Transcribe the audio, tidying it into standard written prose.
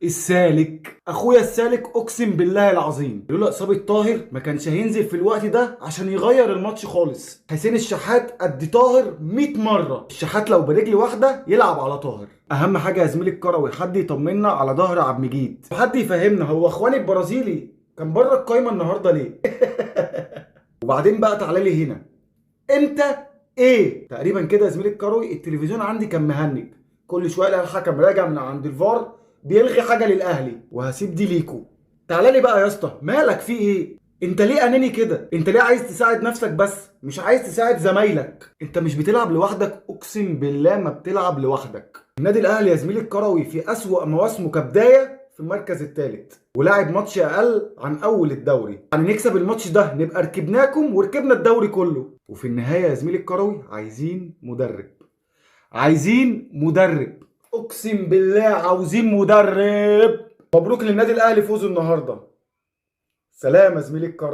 السالك، اخويا السالك، اقسم بالله العظيم لولا اصابه طاهر ما كانش هينزل في الوقت ده عشان يغير الماتش خالص. حسين الشحات قد طاهر 100 مرة، الشحات لو برجل واحدة يلعب على طاهر. اهم حاجة يا زميلي الكروي حد يطمنا على ظهر عبد المجيد، حد يفهمنا هو اخواني البرازيلي كان بره القايمة النهارده ليه؟ وبعدين بقى تعالى لي هنا، انت ايه؟ تقريبا كده يا زميلي الكروي التلفزيون عندي كان مهنج، كل شوية الاقي الحكم راجع من عند الفار بيلغي حاجة للاهلي، وهسيب دي ليكو. تعالى لي بقى يا اسطى، مالك في ايه؟ انت ليه اناني كده؟ انت ليه عايز تساعد نفسك بس مش عايز تساعد زمايلك؟ انت مش بتلعب لوحدك، اقسم بالله ما بتلعب لوحدك. النادي الاهلي يا زميلي الكروي في اسوأ مواسمه كبداية في المركز الثالث، ولاعب ماتش اقل عن اول الدوري، يعني نكسب الماتش ده نبقى ركبناكم وركبنا الدوري كله. وفي النهاية يا زميلي الكروي عايزين مدرب، عايزين مدرب، اقسم بالله عاوزين مدرب. مبروك للنادي الاهلي فوزه النهارده. سلام يا زميلي الكروي.